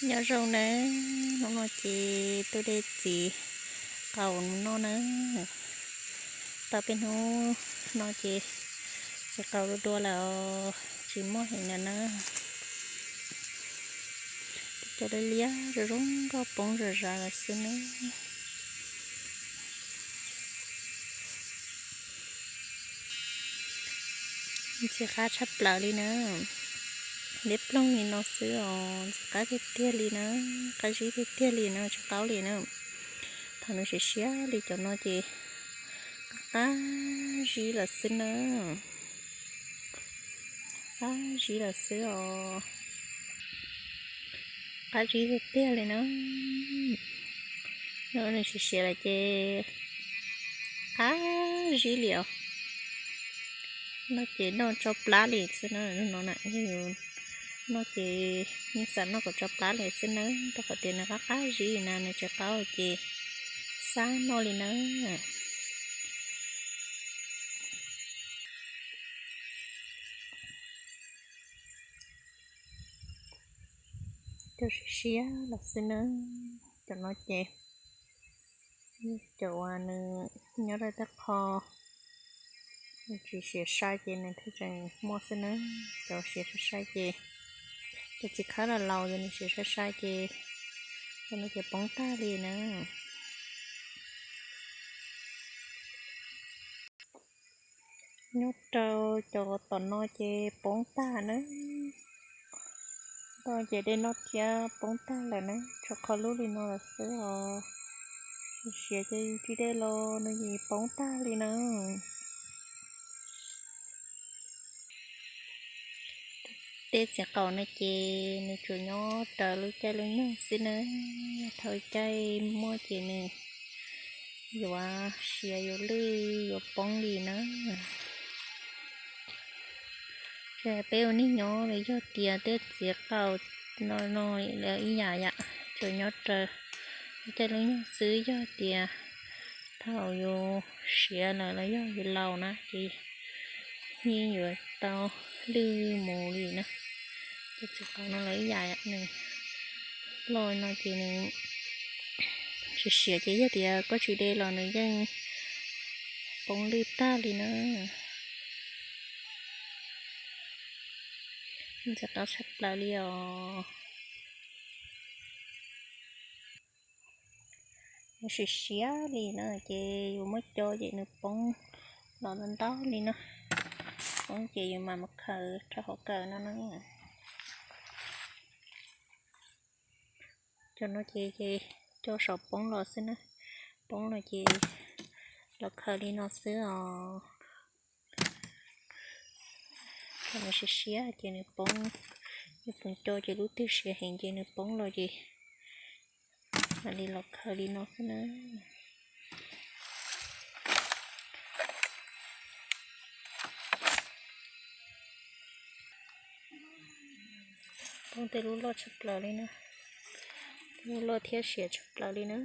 Nyob zoo nawb, hnub no ces tuaj de txiv qaus noj na. Tau peb hnub no ces txiv qaus dua dua lawm, tsis muaj heev lawm na. Cov liab liab zoo zoo nkauj poob zom zaws lawm xwb na. Ntxim qab tshaj plaws li na. Liab ploog li no xwb os, ntxim qab tiag tiag li na, qab zib tiag tiag li na, tsis qaub li na. Thaum nws siav siav li cov no ces qab zib lawm xwb na. Qab zib lawm xwb os. Qab zib tiag tiag li na. Nws siav siav lawm ces qab zib li os. Noj ces noj tso plab li xwb na, no na, yog yus noj ces yeej xav noj kom tso plab li xwb na, rau qhov tias nws qab qab zib na, nws tsis qaub ces xab noj li na. Cov siav siav los xwb na, cov no ces cov uas nws nyob rau tej qho nws tsis siav sai ces nws thiaj tseem muaj xwb na. Cov siav sai sai ces, cov txiv khawb los laus ces nws siav sai sai ces cov no ces poob tag li na. Nyob rau cov tom no ces poob tag na. Ntau ces dej noj thiab poob tag lawm na, tshuav qhov lub li no lawm xwb os. Siav ces yus tsis de los nws yeej poob tag li na. Tej txiv qaus no ces nws tsuas nyob raws lub caij lub nyoog xwb na. Thaum caij muaj ces nws yuav siav yuav lwj yuav poob li na. Peb ua neej nyob los yog tias tej txiv qaus no no ib yam yam, tsuas nyob raws lub caij lub nyoog xwb, yog tias thaum yus siav lawm los yog yus laus na ces yeej yuav tau lwj mus li na. Tej txiv qaus no los ib yam, nws loj no ces nws siav siav ces yog tias koj tsis de los nws yeej poob lwj tag li na. Ntxim qab tshaj plaws li os. Nws siav siav li na ces yus muab co ces nws poob los ntau ntau li na. Poob ces yus mam mus khaws rau hauv kawm no na. Cov no ces, ces co saum poob los xwb na. Poob los ces los khaws li no xwb os. Cov no siav siav ces nws poob, yus poob co ces lub twg siav heev ces nws poob los ces mam li los khaws li no xwb na. Poob tej lub loj tshaj plaws li na, lub loj thiab siav tshaj plaws li na.